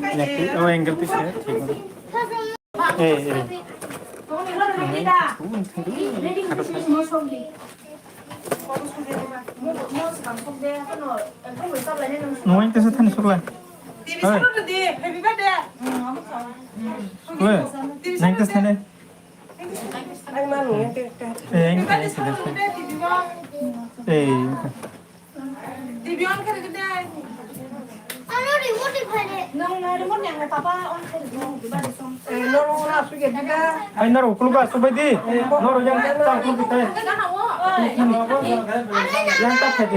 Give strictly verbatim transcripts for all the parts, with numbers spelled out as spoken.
Next, oh, angle piece hai, thik hai. Eh, eh. Nung yang tesa thani sukla. Oi. Oi. Nang tesa thani. Eh, yang tesa. Eh. Ano remote ni phai de. Nang na remote ni ang papa on khai de. Nang di ba de song. Eh, noro na su ge di da. Ai noro kulu ba su bai di. Noro yang ta kulu di tai. Yang ta khai di.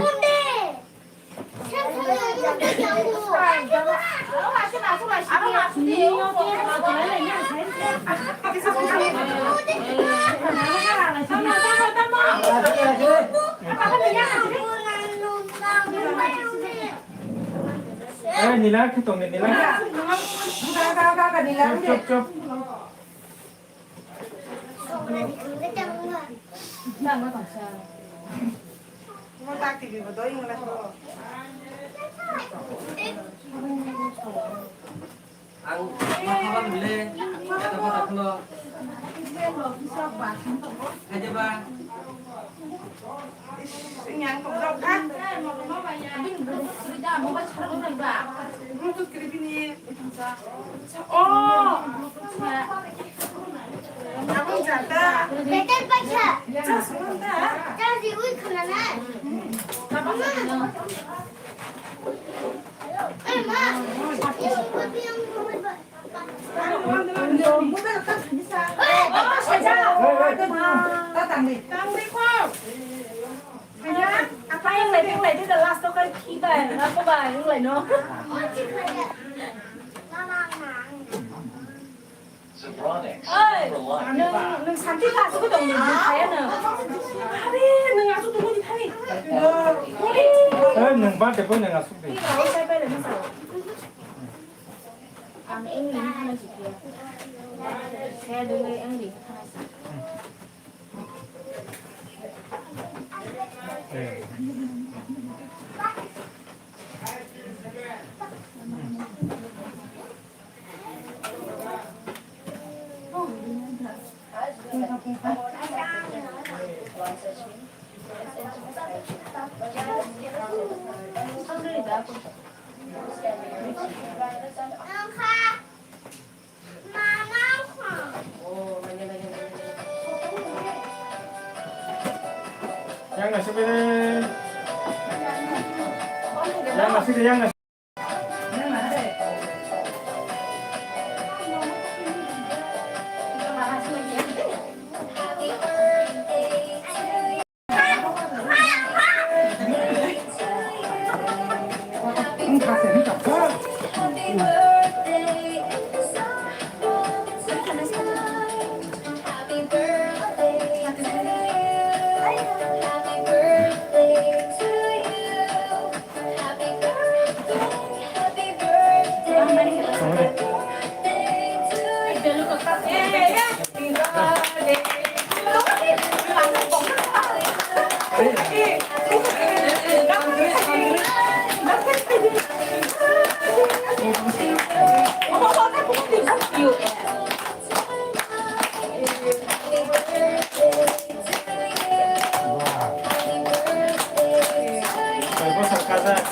Eh, nila khe tong de, nila. Chop, chop, chop. Ang ma khabar bile, kata kata kholo. Khaja ba. Yang kok dok ha. Bluetooth kiri bini. Oh. Abang jata. Better paisa. Jas munda. Jas di ui khana na. Oi, nwng, nwng santi kha aswk tong di, di thaya nwng. Hari, nwng aswk tong di thani. Oi, nwng ba de bai nwng aswk di. Ang English hana sikya. Saya dulu English hana sikya. Yang nasi beri. Yang nasi, yang nasi.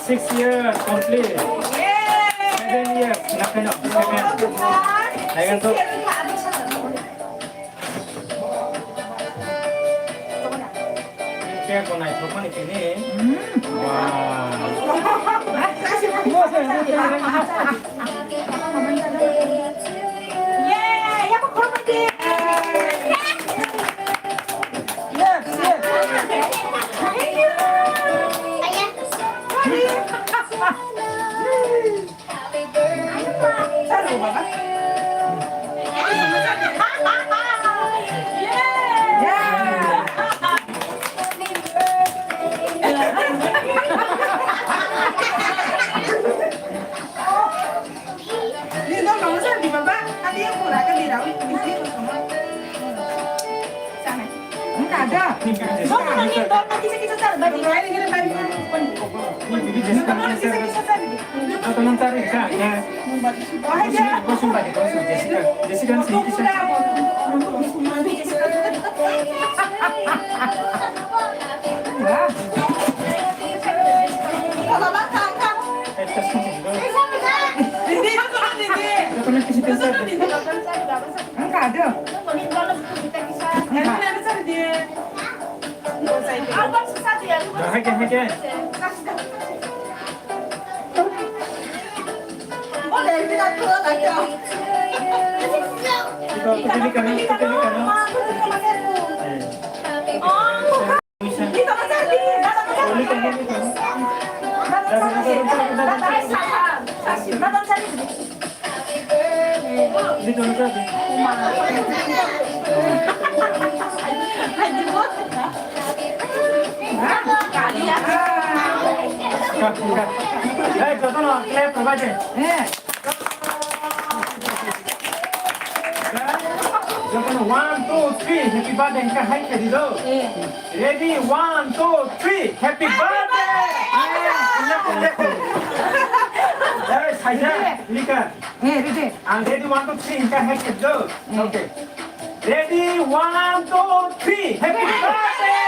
Six years complete. Seven years. Nakai no, seven. Naikha to. Cake bo naithok mani tini. Wow. Ada. Bosu nang ni dol ma kisa kisa sar badi. Bosu nang kisa kisa sar di. Engka ada. Hai ke, hai ke. Ito, ito, ito, ito, ito. Hey, jotono clap rwbaide. Jotono one, two, three, happy birthday hingka hai khe di do. Ready, one, two, three, happy birthday! Hey, saija, Lika. Hey, ready. Ang ready, one, two, three, hingka hai khe do. Okay. Ready, one, two, three. Happy birthday!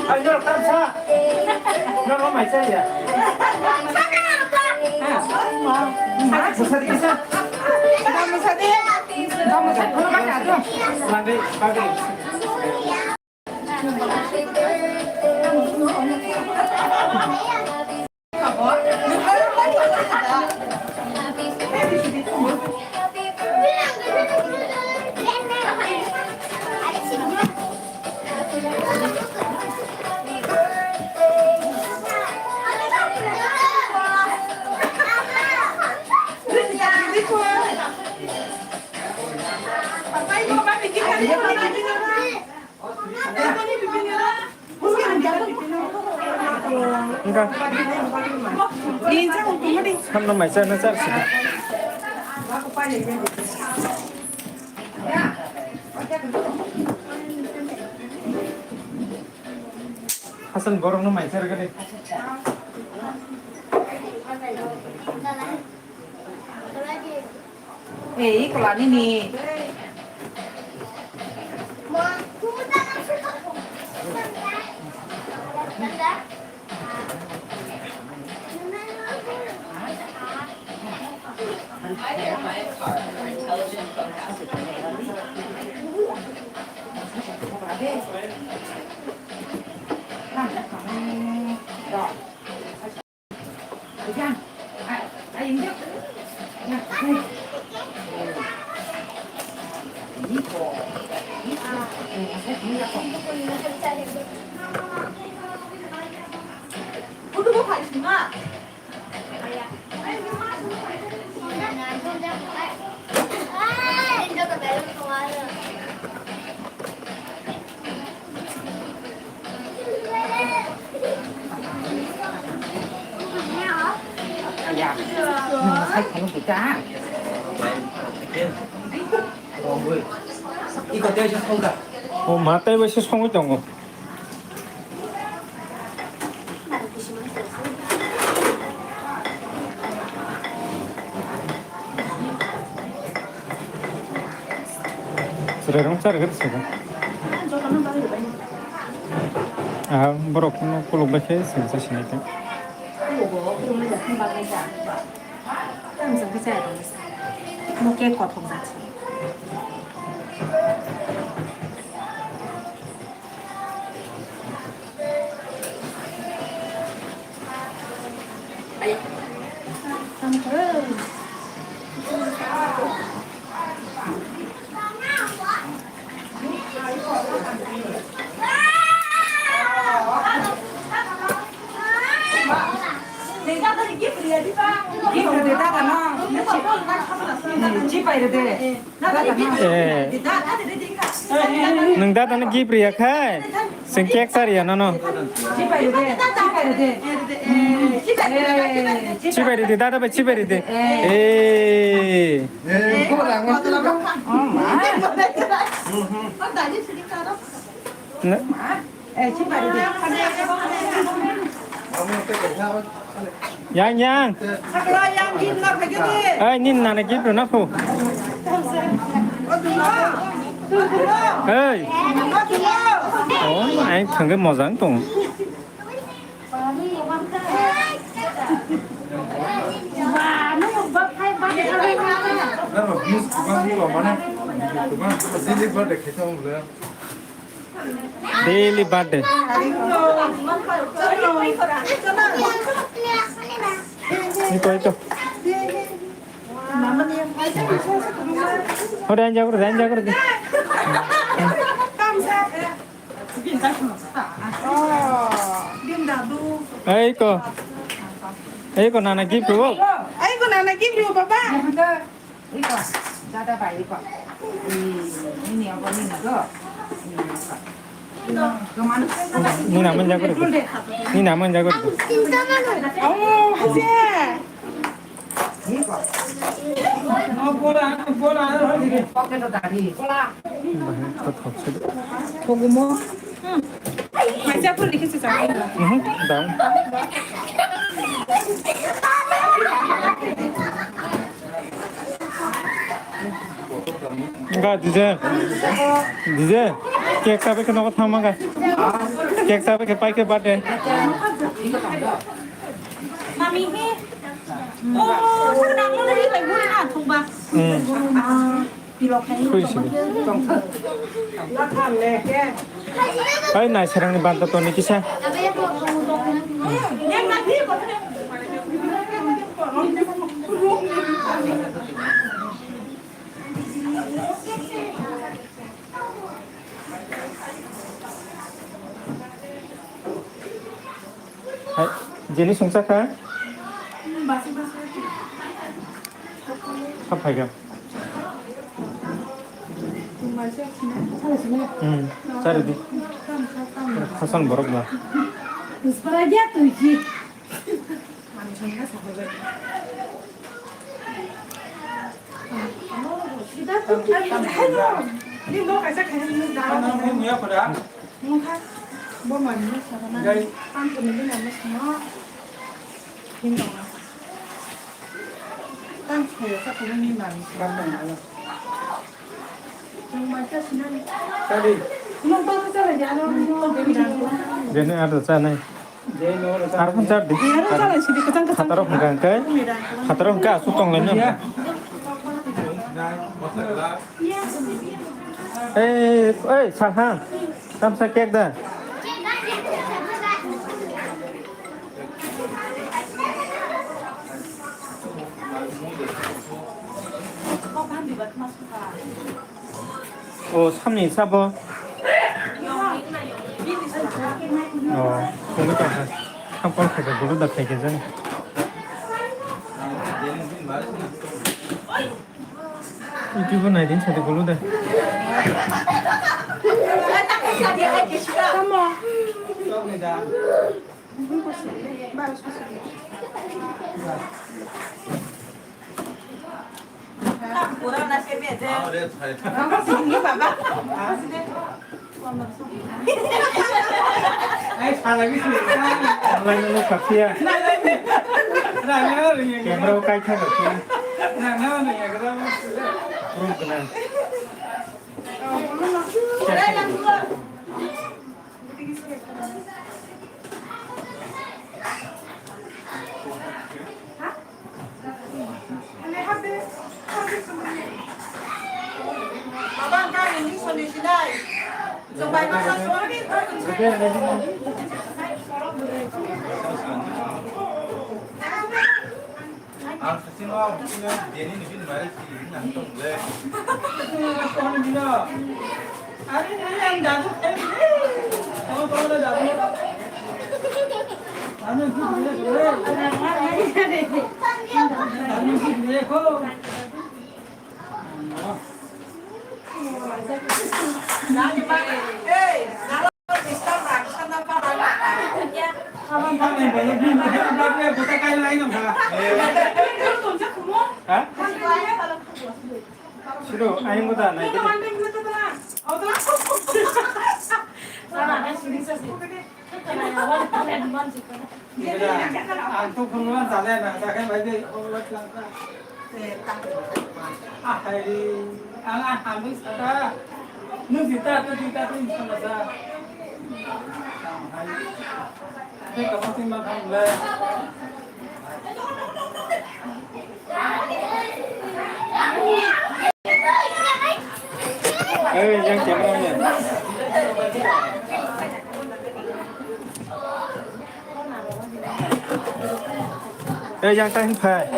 Ayo, tamsa. No, no, mai chaya. Sadi, sadi. Sadi, sadi. Langgai, langgai. Wngkha. Samno mai charna char sidi. Hasan borokno mai chargadi. Ei, iko lani ni. O ma tei bai se songwi tongo. Chwrairok charwkhe sabo. Ah, borok phano khuluk bai khe singsa sinai khe. Bo cake kothok jat se. Gift rwdi dada no. Chipai rwdi. Eh. Nwng dada no gift riya khai. Sing cake sa riya no no. Chipai rwdi. Chipai rwdi. Chipai rwdi dada bai chipai rwdi. Eh. Eh. Oh ma. Ne? Yang, yang. Ai, nini nana gift rwna phu. Ai. Oh, ai thangwi mojang tong. Daily birthday. Ito, ito. Hore, anja kore, anja kore. Ei ko. Ei ko nana gift rw. Ei ko nana gift rw baba. Iko, dada bai iko. Ini apa ini do? Ini apa? Nina manja kore. Nina manja kore. Oh, hacia. Iko. Oh, bola, bola, bola. Kogumo. Maisa pun dikit sih sama. Mhm, dam. Enggak, Dije. Dije. Cake sabe ke nogo thama ga. Cake sabe ke pai ke bate. Mami he. Oh, sana mo na hi bai buri na thung ba. Hmm. Sui sui. Hai nai serang ni banta toni kisa. Hai, jeni sungsa kha? Sab phai kha. Hmm, sari di. Hasan borok ba. Jene ada sana. Arphan char di. Khataro hwnkha hwnkhe. Khataro hwnkhe aswk tong laino. Ei, ei, Salha. Tamsa cake da. O, samni sabo. O, kumi tongkha. Ham call khaikha, gulu da khaikha jani. YouTube nai din sadi gulu da. Tamo. Camera o kai thang kha. Proof gwnang. Ang sasino, sino, deni ni bin mare si, nang tong le. Kono dino. Are, are, ang dadu khai. Kono, kono dadu. Ano ki dile, dile. Ano ki dile ko. Ha? Sido, ayang ko da, nai. Ang to phunukna chale na, chakhe bai de, o wait lang ka. Ah, hai, ang, ah, ang saka. Nung sita, tu sita, tu insya Allah sa. Hai. Ini kamu sih makan le. Eh, yang camera ni. Eh, yang tahin phai.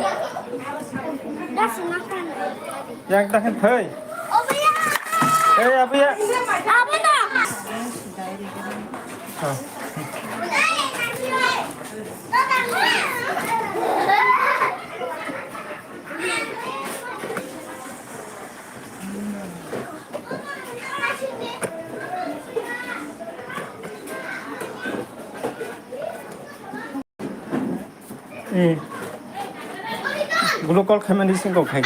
Yang tahin phai. Eh, apa ya? Apa tu? Ah. Eh. Glue call khaimani singko khai.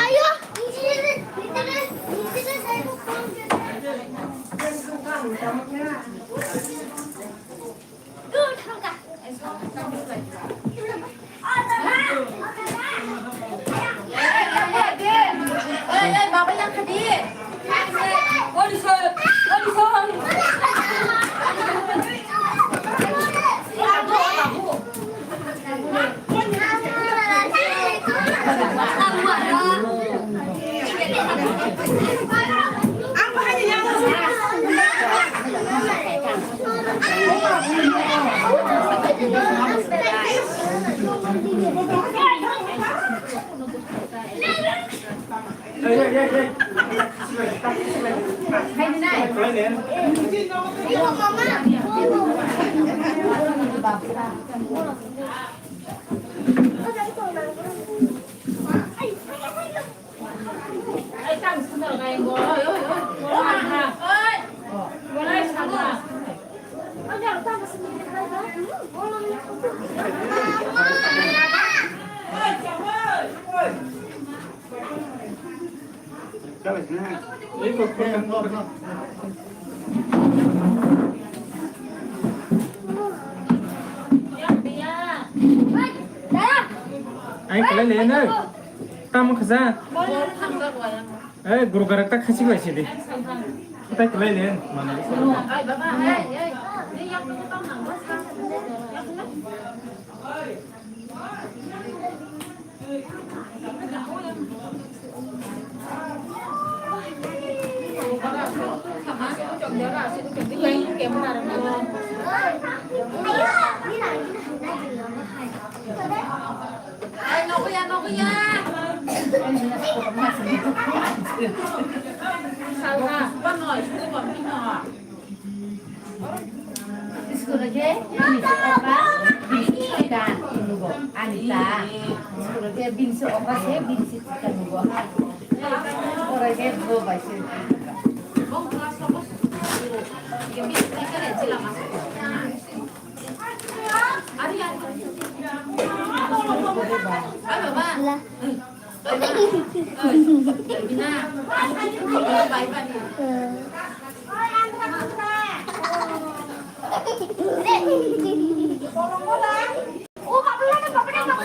Ai, kalai le na. Tamo khaja. Eh, guru garak ta khachik lai sidi. Kotai kalai le, mana. Ai, nogo ya, nogo ya. Salha, ba noi, sudu ba pino. School ke binsi oka, binsi chikan nugo. Anita. School ke binsi oka se binsi chikan nugo. Ora ke bo bai se.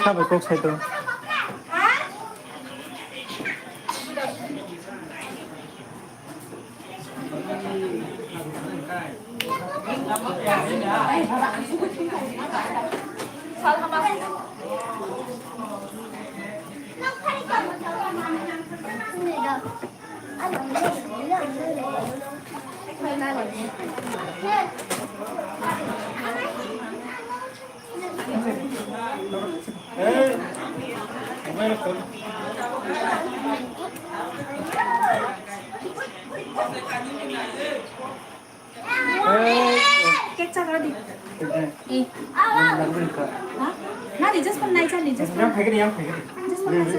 Sabai kok sai to. Cake cha ready. Eh. Ha? Nani just pon nai cha ni, just pon. Yang phai kiri, yang phai kiri. Just pon nai cha.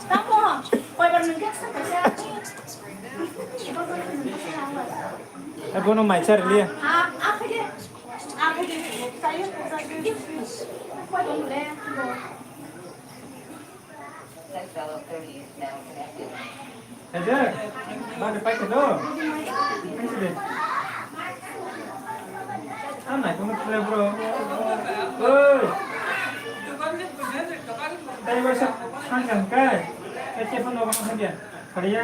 Tamo, koi bar nang cake sa kaisa. Eh, bono mai cha rili. Ah, ah, phai de. Ah, phai de. Chayo, chayo. Koi bar nang le. Ede, bade paikhe do. Paikhe de. Ang naikhe tongma khlai bro. Oi. Tei waisa thang thang kai. Tei khe phano bang thang ya. Khariya.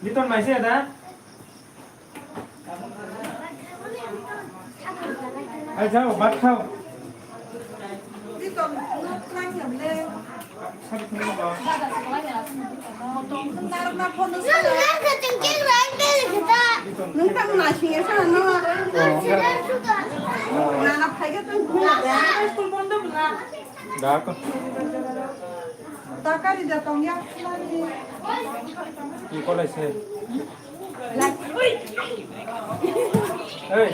Liton maise da. Ai jao, bhat khao. Nung tang na sing esa no. Nana phaiga tong. School bondo bla. Da ko. Takari da tong ya. Ki kolai se. Hey.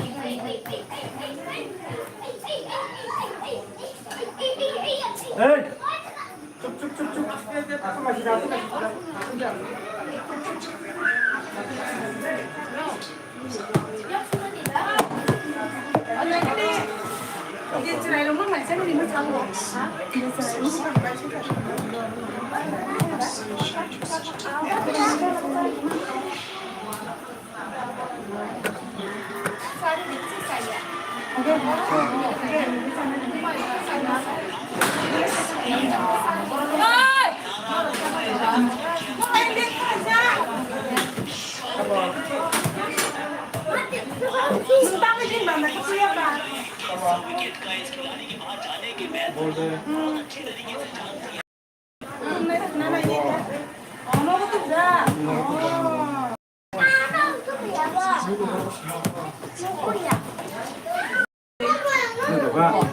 Hey. Chup, chup, chup, chup. Aswk mai sida, aswk mai sida.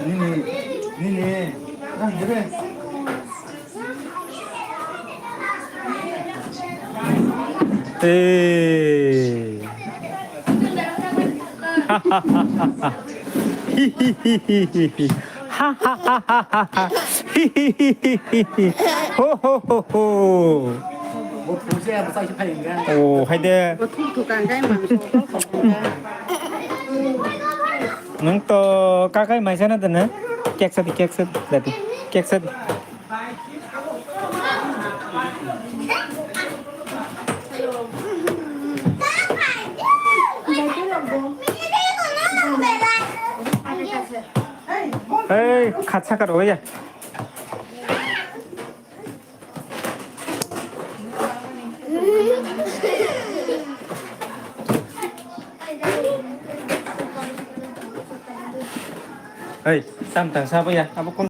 Nini, nini, nang jere. Eh. Ha ha ha ha ha. Ho ho ho ho. Oh, hai de. Nwng to kakai maisa na dana. Kek sadi, kek sadi, dadi. Kek sadi. Hey, khatsa karo ya. Hey, tam tang sabo ya, abo kon